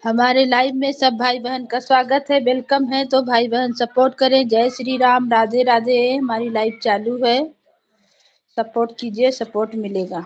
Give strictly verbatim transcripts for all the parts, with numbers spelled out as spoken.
हमारे लाइव में सब भाई बहन का स्वागत है, वेलकम है। तो भाई बहन सपोर्ट करें। जय श्री राम, राधे राधे। हमारी लाइव चालू है, सपोर्ट कीजिए, सपोर्ट मिलेगा।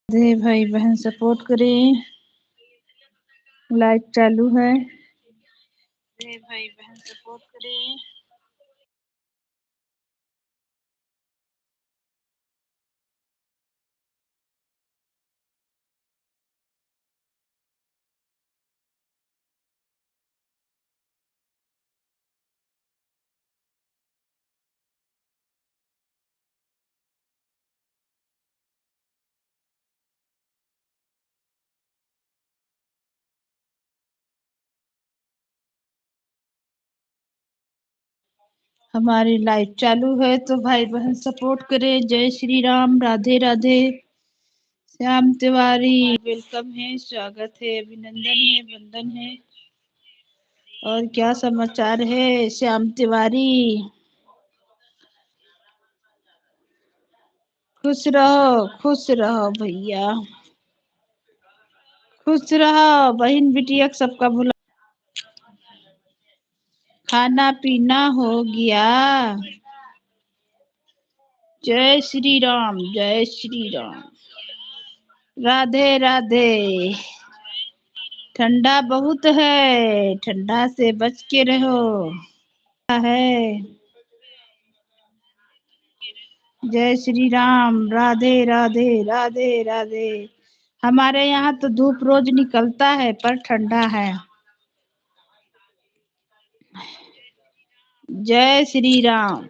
दे भाई बहन support करें, live चालू है। दे भाई बहन support करें। हमारी live चालू है तो भाई बहन support करें। जय श्री राम, राधे राधे। श्याम तिवारी welcome है, स्वागत है, अभिनंदन है, वंदन है। और क्या समाचार है श्याम तिवारी? खुश रहो, खुश रहो भैया, खुश रहो बहिन बिटिया, सबका भुला। खाना पीना हो गया? जय श्री राम, जय श्री राम। राधे राधे। ठंडा बहुत है, ठंडा से बच के रहो। है। जय श्री राम, राधे राधे, राधे राधे। हमारे यहाँ तो धूप रोज निकलता है पर ठंडा है। जय श्री राम,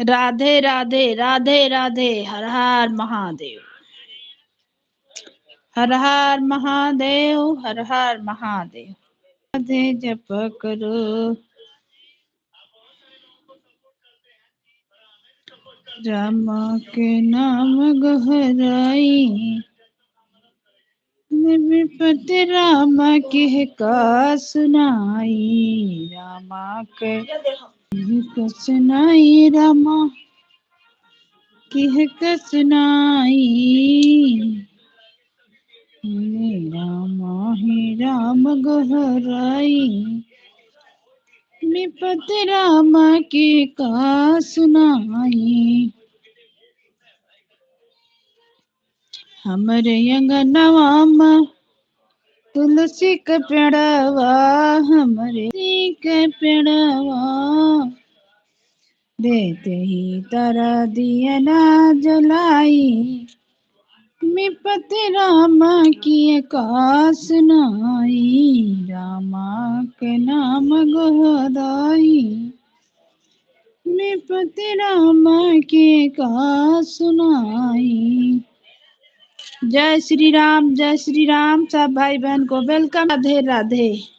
राधे राधे, राधे राधे, हर हर महादेव, हर हर महादेव, हर हर महादेव। राधे जप करो, रामा के नाम गहराई, विपत रामा के का सुनाई, रामा के का सुनाई, रामा के का सुनाई। हे रामा, हे राम गहराई, विपत रामा के का सुनाई। हमरे अंगनवा मा तुलसी के पेड़वा, हमरे तुलसी के पेड़वा, देते ही तारा दिया ना जलाई। विपत रामा के का सुनाई, रामा के नाम गहराई, विपत रामा के का सुनाई। जय श्री राम, जय श्री राम, सब भाई बहन को welcome, राधे राधे।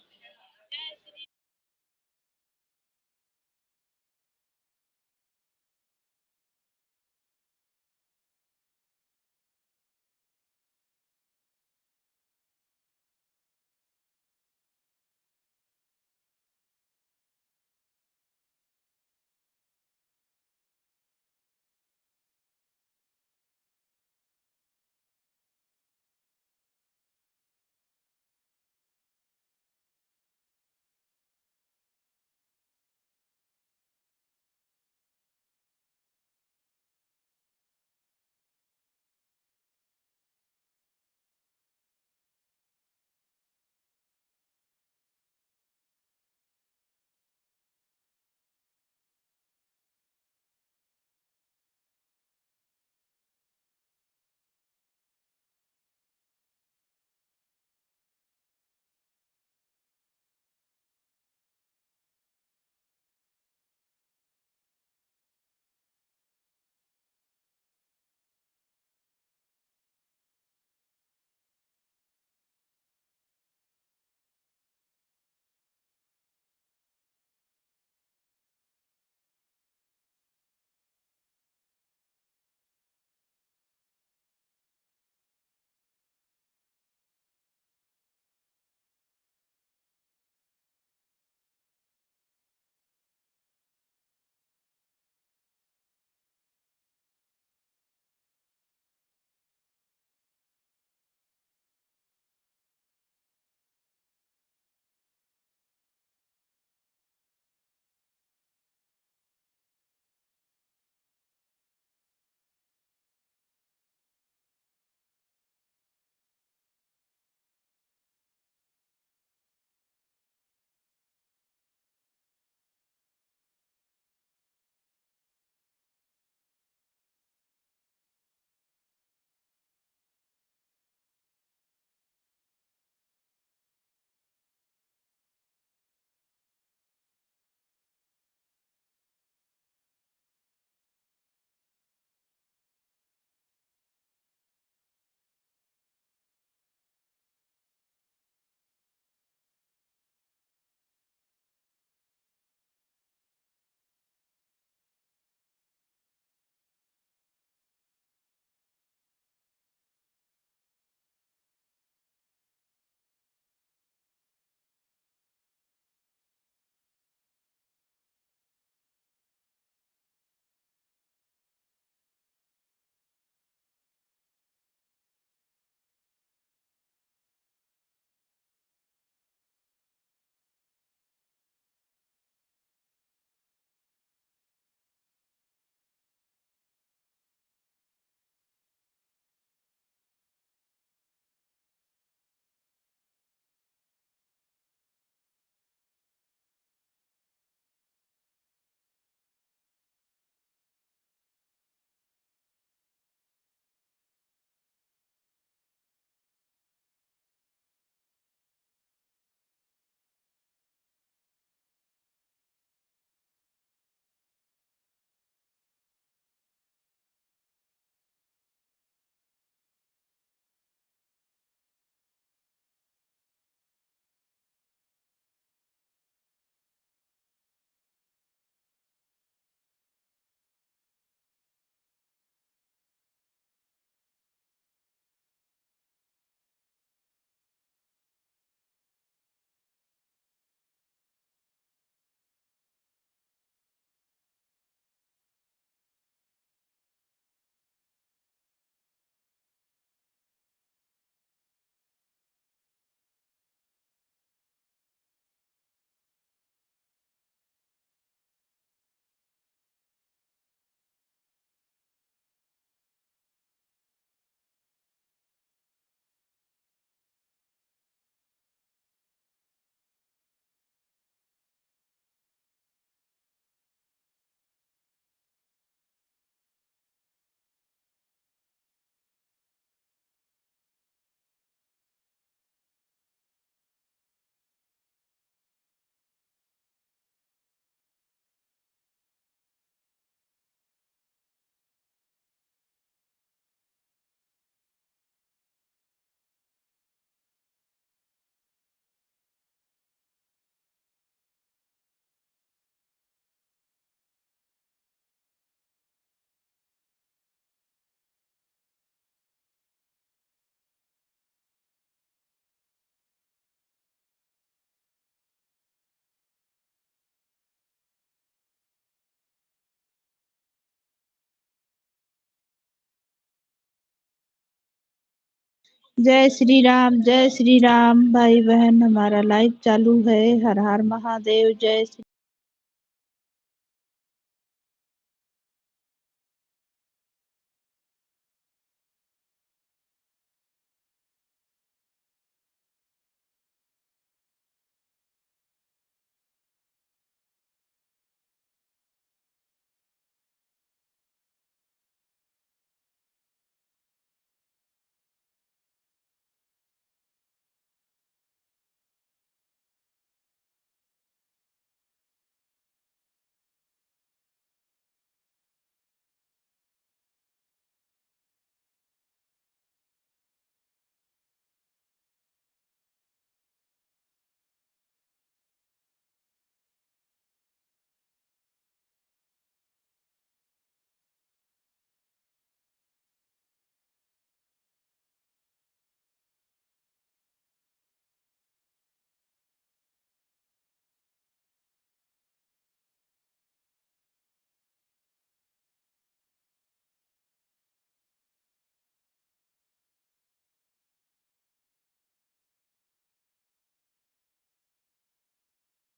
जय श्री राम, जय श्री राम भाई बहन, हमारा live चालू है। हर हर महादेव, जय श्री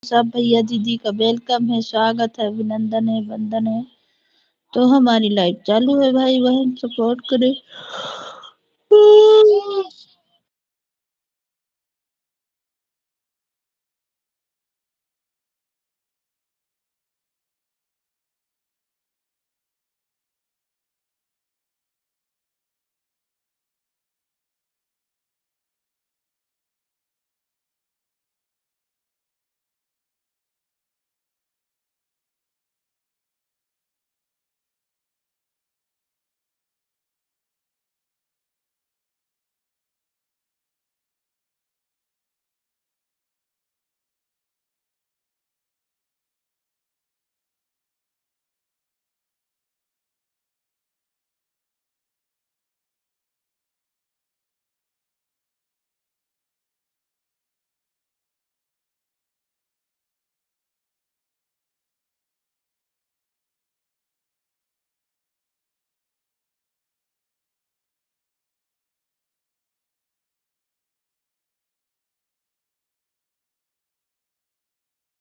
सब भैया दीदी का welcome है, स्वागत है, अभिनंदन है, वंदन है। तो हमारी live चालू है भाई बहन, support करें।